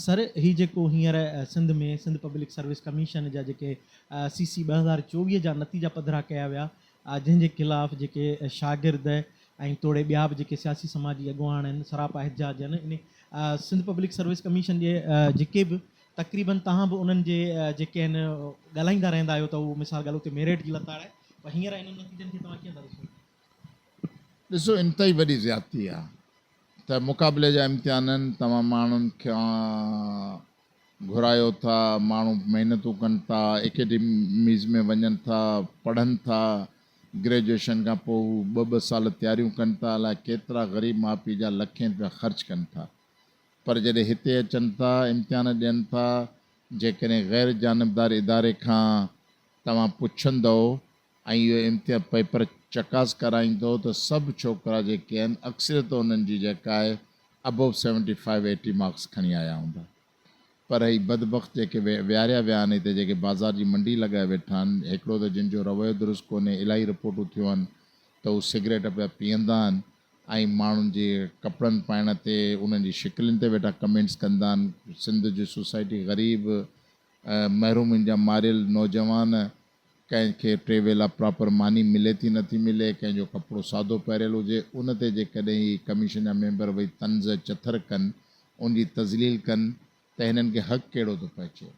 سر هي جيڪو هينئر Sindh ۾ Sindh public service commission جا جيڪي سي سي 2024 جا نتيجا پڌرا ڪيا ويا جنهن جي خلاف جيڪي شاگرد ۽ توڙي ٻيا به جيڪي سياسي سماجي اڳواڻ آهن سراپا احتجاج آهن ان سنڌ پبلڪ سروس ڪميشن جي جيڪي به تقريبن تهان به انهن جي جيڪي آهن ڳالهائيندا رهندا آهيو ته اهو مثال ڳالهه اتي ميرٽ جي لتاڙ آهي پر هينئر انهن نتيجن کي توهان ڪيئن ٿا ڏسو؟ ڏسو انتهائي وڏي زيادتي آهي ته مقابلي جا امتحانن توهان ماڻهن کان گهرايو ٿا، ماڻهو محنتون ڪن ٿا، اڪيڊميز ۾ وڃن ٿا، پڙهن ٿا، گريجوئيشن کان پوء هو ٻه ٻه سال تياريون ڪن ٿا، الائي ڪيترا غريب ماء پيء جا لکين رپيا خرچ ڪن ٿا پر جڏهن هتي اچن ٿا، امتحان ڏين ٿا، جيڪڏهن غير جانبدار اداري کان توهان پڇندؤ ۽ اهو امتحان پيپر چڪاس ڪرائيندو ته سڀ ڇوڪرا جيڪي آهن اڪثريت انهن جي جيڪا آهي above seventy five eighty marks کڻي آيا هوندا پر هي بدبخت جيڪي ويهاريا ويا آهن هتي جيڪي بازار جي منڊي لڳائي ويٺا آهن هڪڙو ته جن جو رويو درست ڪونهي الاهي رپورٽون ٿيون آهن ته هو سگريٽ پيا پيئندا آهن ۽ ماڻهن جي ڪپڙن پائڻ تي انهن جي شڪلين تي ويٺا ڪمينٽس ڪندا آهن سنڌ جي سوسائٽي غريب محرومين جا ماريل نوجوان ڪنهن کي ٽي ويلا پراپر ماني ملي ٿي نٿي ملي، ڪنهن جو ڪپڙو سادو پهريل هجي، ان تي جيڪڏهن هي ڪميشن جا ميمبر وئي طنز ۽ چٿر ڪن، ان جي تذليل ڪن ته هنن کي حق ڪهڙو ٿو پهچي؟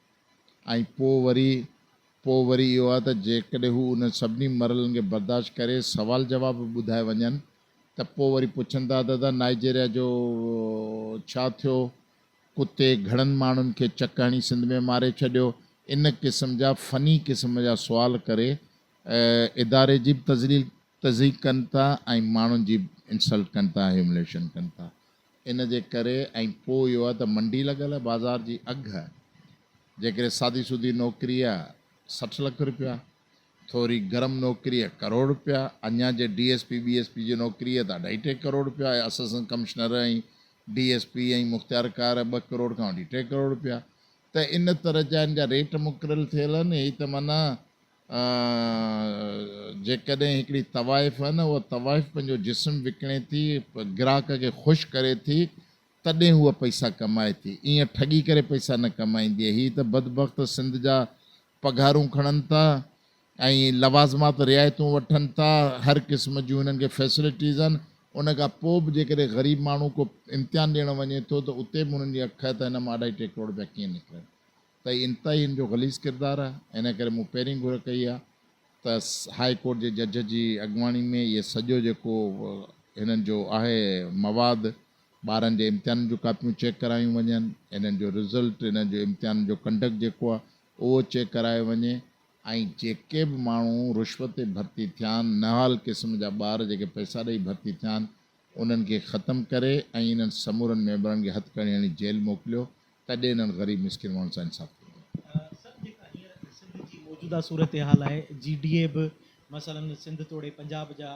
۽ پوء وري پوء وري اهو آهي ته جيڪڏهن هو انهن سڀني مرحلن کي برداشت ڪري سوال جواب به ٻڌائي وڃن ته پوء وري پڇن ٿا ته دادا نائيجيريا جو ڇا ٿيو؟ ڪتي گهڻن ماڻهن کي چڪ هڻي سنڌ ۾ ماري ڇڏيو. ان قسم جا فني قسم جا سوال ڪري اداري جي به تذليل تضحيڪ ڪن ٿا ۽ ماڻهن جي به انسلٽ ڪن ٿا هيومليشن ڪن ٿا. ان جي ڪري ۽ پوء اهو آهي ته منڊي لڳل آهي بازار جي اگهه جيڪڏهن سادي سودي نوڪري آهي 60 لک رپيا ٿوري گرم نوڪري ڪروڙ رپيا، اڃا جي D S P B S P جي نوڪري ته اڍائي ٽي ڪروڙ رپيا ۽ assistant commissioner ۽ D S P ۽ مختيارڪار ٻه ڪروڙ کان وٺي ٽي ڪروڙ رپيا ته ان طرح جا ان جا ريٽ مقرر ٿيل آهن هي ته معنيٰ جيڪڏهن هڪڙي طوائف آهي نه اها طوائف پنهنجو جسم وڪڻي ٿي گراهڪ کي خوش ڪري ٿي تڏهن هوء پئسا ڪمائي ٿي. ايئن ٺڳي ڪري پئسا نه ڪمائيندي. هي ته بدبخت سنڌ جا پگهارون کڻن ٿا ۽ لوازمات رعايتون وٺن ٿا. هر قسم جون هنن کي فيسلٽيز آهن. ان کان پوء به جيڪڏهن غريب ماڻهو ڪو امتحان ڏيڻ وڃي ٿو ته اتي به هنن جي اک آهي ته هن مان اڍائي ٽي ڪروڙ رپيا ڪيئن نڪرن. ته هي انتهائي هن جو غليظ ڪردار آهي. ان ڪري مون پهرين گهر ڪئي آهي ته هاء ڪورٽ جي جج جي اڳواڻي ۾ اهي سڄو جيڪو هنن جو آهي مواد ٻارن جي امتحانن جون ڪاپيون چيڪ ڪرايون وڃن، انهن جو رزلٽ، انهن جو امتحانن جو ڪنڊڪٽ جيڪو آهي اهو چيڪ ڪرايو وڃي ۽ جيڪي به ماڻهو رشوت تي ڀرتي ٿيا آهن، نهال قسم جا ٻار جيڪي پئسا ڏئي ڀرتي ٿيا آهن، انهن کي ختم ڪري ۽ انهن سمورن ميمبرن کي هٿ ڪڙي هڻي جيل موڪليو، تڏهن انهن غريب مسڪين ماڻهن سان انصاف ٿيندو. سر جيڪا هينئر سنڌ جي موجوده صورتحال آهي، جي ڊي اي به مثلاً سنڌ توڙي پنجاب جا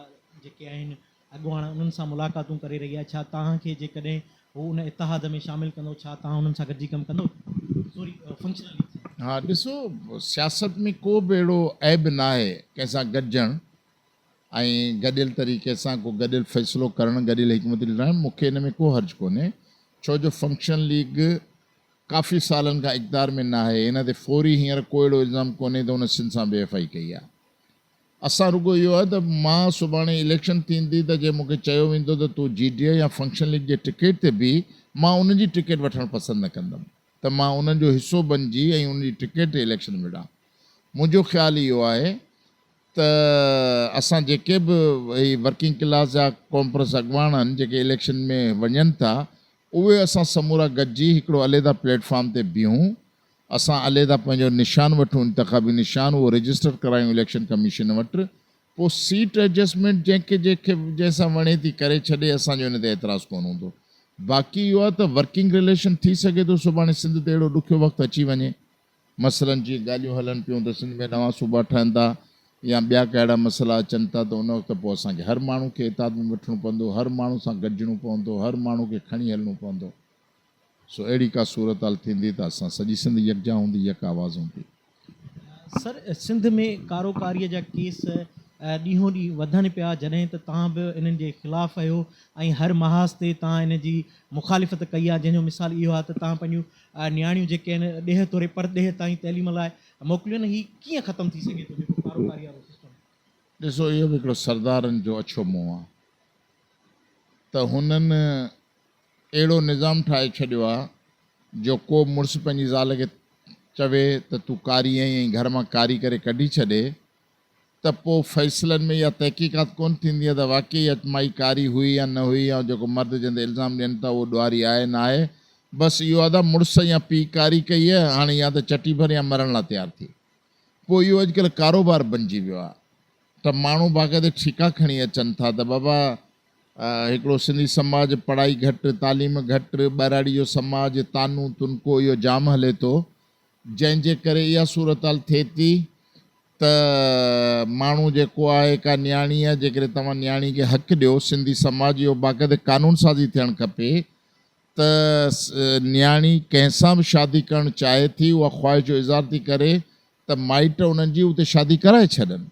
جيڪي آهن اڳواڻ انهن سان ملاقاتون ڪري رهي آهي ڇا توهان کي جيڪڏهن هو ان اتحاد ۾ شامل ڪندو ڇا توهان انهن سان گڏجي ڪم ڪندو سوري فنڪشنل ليگ سان. ها ڏسو سياست ۾ ڪو به اهڙو عيب ناهي ڪنهن سان گڏجڻ ۽ گڏيل طريقي سان ڪو گڏيل فيصلو ڪرڻ گڏيل حڪمت عملي ٺاهڻ مون کي ان ۾ ڪو حرج ڪونهي ڇو جو فنڪشنل ليگ ڪافي سالن کان اقتدار ۾ ناهي ان تي فوري هينئر ڪو اهڙو الزام ڪونهي ته ان سنڌ سان بي وفائي ڪئي آهي. اسان رڳو اهو آهي ته مان سڀاڻي اليڪشن ٿيندي ته جي مون کي چيو ويندو ته تون جي ڊي اي يا فنڪشن ليگ جي ٽڪيٽ تي بيهه، مان انهن جي ٽڪيٽ وٺڻ پسند نه ڪندم ته مان انهن جو حصو بنجي ۽ انهن جي ٽڪيٽ تي اليڪشن وڙهان. منهنجو خيال اهو آهي ته اسان جيڪي به هي ورڪنگ ڪلاس جا قومپرست اڳواڻ آهن جيڪي اليڪشن ۾ وڃن ٿا اهي اسان سمورا گڏجي هڪڙو عليحده پليٽ فارم تي بيهون اسان عليحده پنهنجو نشان وٺون انتخابي نشان اهو رجسٽر ڪرايون اليڪشن ڪميشن وٽ پوء سيٽ ايڊجسٽمينٽ جنهن کي جنهن کي جنهن سان وڻي ٿي ڪري ڇڏي اسان جو ان تي اعتراض ڪونه هوندو باقي اهو آهي ته ورڪنگ رليشن ٿي سگهي ٿو سڀاڻي سنڌ تي اهڙو ڏکيو وقت اچي وڃي مثلاً جيئن ڳالهيون هلن پيون ته سنڌ ۾ نوان صوبا ٺهن ٿا يا ٻيا ڪا اهڙا مسئلا اچن ٿا ته ان وقت پوء اسان کي هر ماڻهو کي اتحاد ۾ وٺڻو پوندو هر ماڻهو سان گڏجڻو پوندو هر ماڻهو کي کڻي هلڻو پوندو. سو اهڙي ڪا صورتحال ٿيندي ته اسان سڄي سنڌ يڪجا هوندي، يڪ آواز هوندي. سر سنڌ ۾ ڪارو ڪاريء جا ڪيس ڏينهون ڏينهن وڌن پيا جڏهن ته توهان به انهن جي خلاف آهيو ۽ هر محاذ تي توهان ان جي مخالفت ڪئي آهي جنهن جو مثال اهو آهي ته توهان پنهنجون نياڻيون جيڪي آهن ڏيهه توڙي پرڏيهه تائين تعليم لاء موڪليون آهن هي ڪيئن ختم ٿي سگهي ٿو جيڪو ڪاروڪاري وارو سسٽم. ڏسو اهو به هڪڙو سردارن جو اڇو منهن آهي ته هنن اهڙو نظام ٺاهي ڇڏيو آهي جو ڪو مڙس پنهنجي زال کي چوي ته تون ڪاري آهين ۽ گهر مان ڪاري ڪري ڪڍي ڇڏي ته پوء فيصلن ۾ اها تحقيقات ڪونه ٿيندي آهي ته واقعي اها مائي ڪاري هئي يا نه هئي يا جيڪو مرد جنهن تي الزام ڏين ٿا اهو ڏوهاري آهي نه آهي. بس اهو آهي ته مڙس يا پيء ڪاري ڪئي آهي هاڻي يا ته چٽي ڀر يا مرڻ لاء تيار ٿي. پوء اهو اڄڪلهه ڪاروبار بنجي ويو آهي ته ماڻهو باقاعدي ٺيڪا کڻي اچن ٿا ته بابا هڪڙو سنڌي سماج پڙهائي گهٽ، تعليم گهٽ، ٻهراڙي جو سماج، طعنو تنڪو اهو جام هلي ٿو. جنهن جي ڪري اها صورتحال ٿئي ٿي ته ماڻهو جيڪو آهي ڪا نياڻي آهي جيڪڏهن توهان نياڻي کي حق ڏيو سنڌي سماج اهو باقاعده قانون سازي ٿيڻ کپي ته نياڻي ڪنهن سان به شادي ڪرڻ چاهي ٿي اها خواهش جو اظهار ٿي ڪري ته مائٽ انهن جي اتي شادي ڪرائي ڇڏن.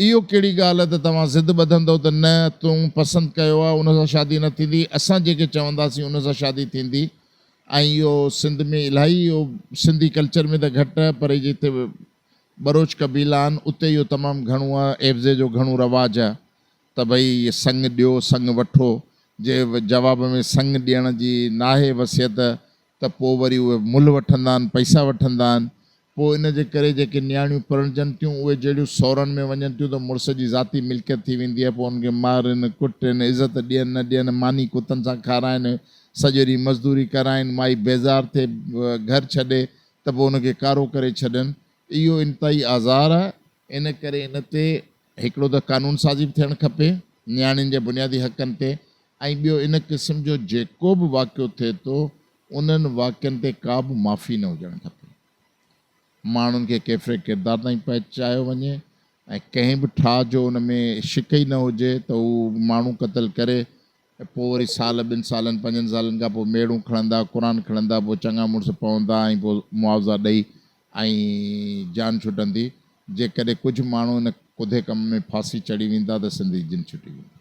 اهو ڪهڙي ڳالهه ته توهان ضد ٻڌندؤ ته نه تون پسند ڪيو آهي ان سان شادي نه ٿيندي اسان جيڪي چونداسين ان سان شادي ٿيندي ۽ اهو سنڌ ۾ الاهي اهو سنڌي ڪلچر ۾ ته گهٽ پر هي جتي ٻروچ قبيلا آهن اتي اهو تمام گهڻو آهي عيوضي جو گهڻو رواج آهي ته ڀئي سڱ ڏيو سڱ وٺو جي جواب ۾ سڱ ڏيڻ جي ناهي وصيت ته پوء وري اهي ملهه وٺندا آهن، پئسا وٺندا آهن. پوء ان جي ڪري جيڪي نياڻيون پرڻجن ٿيون، اهي جهڙيون سورن ۾ وڃن ٿيون ته مڙس جي ذاتي ملڪيت ٿي ويندي آهي. پوء انهن کي مارين، ڪٽين، عزت ڏين نه ڏين، ماني ڪتن سان کارائين، سڄو ڏينهن مزدوري ڪرائين، مائي بيزار ٿئي گهر ڇڏي ته پوء ان کي ڪارو ڪري ڇڏين. اهو انتهائي آزار آهي. ان ڪري ان تي هڪڙو ته قانون سازي به ٿيڻ کپي نياڻين جي بنيادي حقن تي ۽ ٻيو ان قسم جو جيڪو به واقعو ٿئي ٿو انهن واقعن تي ڪا به معافي نه هجڻ کپي. ماڻهن کي ڪيفري ڪردار تائين پهچايو وڃي ۽ ڪنهن به ٺاهه جو ان ۾ شڪ ئي نه هجي ته هو ماڻهو قتل ڪري ۽ پوء وري سال ٻن سالن پنجن سالن کان پوء ميڙون کڻندا قرآن کڻندا پوء چڱا مڙس پوندا ۽ پوء معاوضا ڏئي ۽ جان ڇٽندي جيڪڏهن ڪجهه ماڻهو ان ڪڌي ڪم ۾ ڦاسي چڙهي ويندا ته سنڌ جي جند ڇٽي ويندي.